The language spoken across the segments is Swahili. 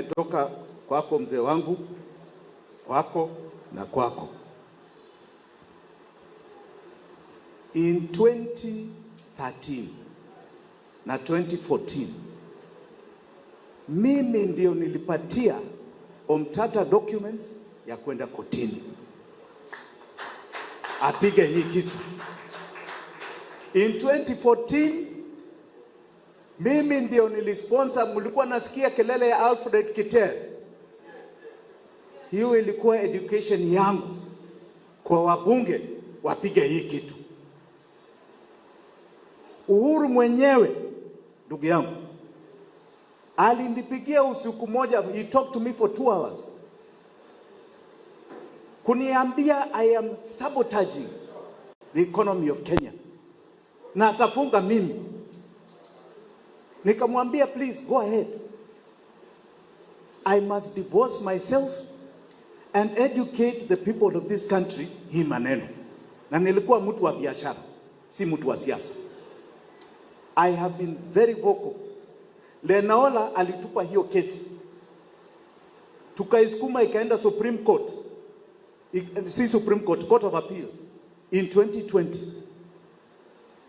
imetoka kwako mzee wangu, kwako na kwako. In 2013 na 2014 mimi ndio nilipatia Omtata documents ya kwenda kotini apige hii kitu. In 2014 mimi ndio nilisponsor, mlikuwa nasikia kelele ya Alfred Keter. Hiyo ilikuwa education yangu kwa wabunge wapige hii kitu. Uhuru mwenyewe ndugu yangu alinipigia usiku moja, he talked to me for 2 hours kuniambia I am sabotaging the economy of Kenya na atafunga mimi. Nikamwambia, "Please go ahead. I must divorce myself and educate the people of this country hii maneno." Na nilikuwa mtu wa biashara, si mtu wa siasa. I have been very vocal. Lenaola alitupa hiyo kesi, tukaisukuma ikaenda Supreme Court, si Supreme Court, Court of Appeal in 2020.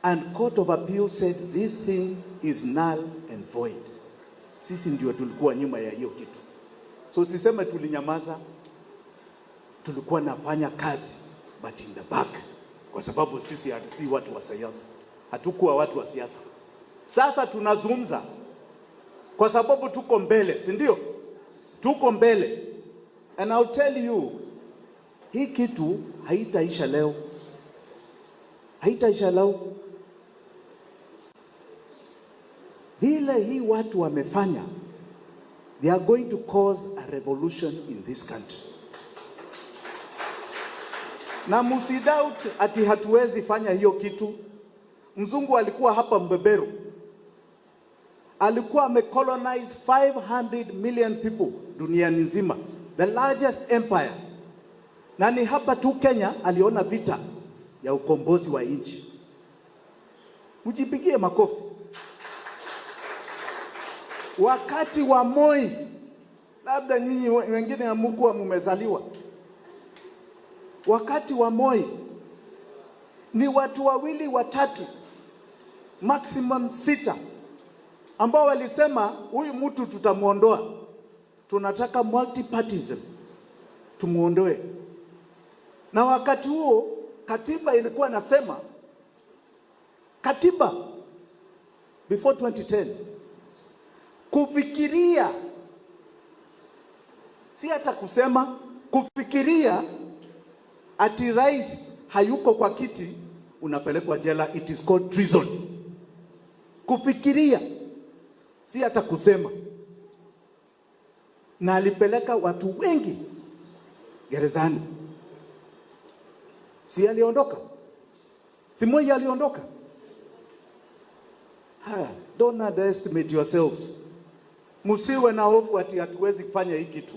And Court of Appeal said this thing is null and void. Sisi ndio tulikuwa nyuma ya hiyo kitu. So siseme tulinyamaza, tulikuwa nafanya kazi but in the back, kwa sababu sisi si watu wa siasa, hatukuwa watu wa siasa. Sasa tunazungumza kwa sababu tuko mbele, si ndio? Tuko mbele, and I'll tell you, hii kitu haitaisha leo, haitaisha leo. Vile hii watu wamefanya, they are going to cause a revolution in this country. Na msidoubt ati hatuwezi fanya hiyo kitu. Mzungu alikuwa hapa mbeberu, alikuwa amecolonize 500 million people duniani nzima, the largest empire. Na ni hapa tu Kenya aliona vita ya ukombozi wa nchi. Mjipigie makofi. Wakati wa Moi, labda nyinyi wengine hamkuwa mumezaliwa. Wakati wa Moi ni watu wawili watatu, maximum sita, ambao walisema huyu mtu tutamwondoa, tunataka multipartyism, tumuondoe. Na wakati huo katiba ilikuwa nasema, katiba before 2010, kufikiria, si hata kusema, kufikiria ati rais hayuko kwa kiti unapelekwa jela, it is called treason. Kufikiria, si hata kusema. Na alipeleka watu wengi gerezani. Si aliondoka? Si Moi aliondoka? Ha, don't underestimate yourselves. Msiwe na hofu ati hatuwezi kufanya hii kitu.